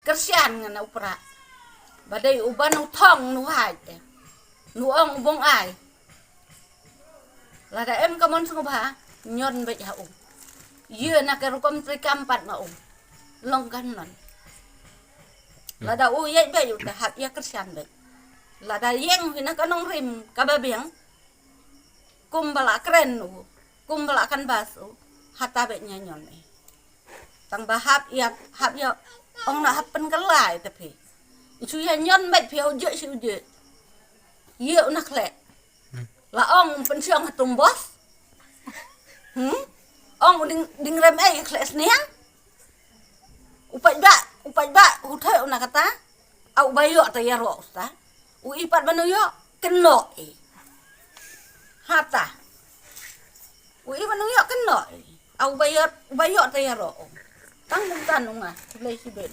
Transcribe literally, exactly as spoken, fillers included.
Kyrshan ngan u pra. Ba dei u ban u thong nu haj te. Nu ong u bong ai. Lada em ka mon sngewbha, ñion beit ha u. Ïa na ka rukom trei kam pat ma u. Long kan non. Lada u ïaid beit u te hap ïa kyrshan beit. Lada ïeng hi na ka nongrim kaba biang. Kum ba la kren u. Kum ba la kan bas u. Hata beit ñion eh. Tang ba hap ïa, hap ïa, ong na hap pynkylla ïa te phi. Shu ïa ñion beit phi u je shu je. Ïa u na khleh. La ong pynshong ha tum bos. Hmm? Ong u ding, ding rem ei khleh sniang. U pait ba, u pait ba, u thoi u na kata. Au ba ïoh ta ïa ro u sta. U i pat ba nu ïoh, kynnoh i. Hata. U i ba nu ïoh, kynnoh i. Au ba ïoh, ba ïoh ta ïa ro u. Tang bun tan u nga, khublei shibun.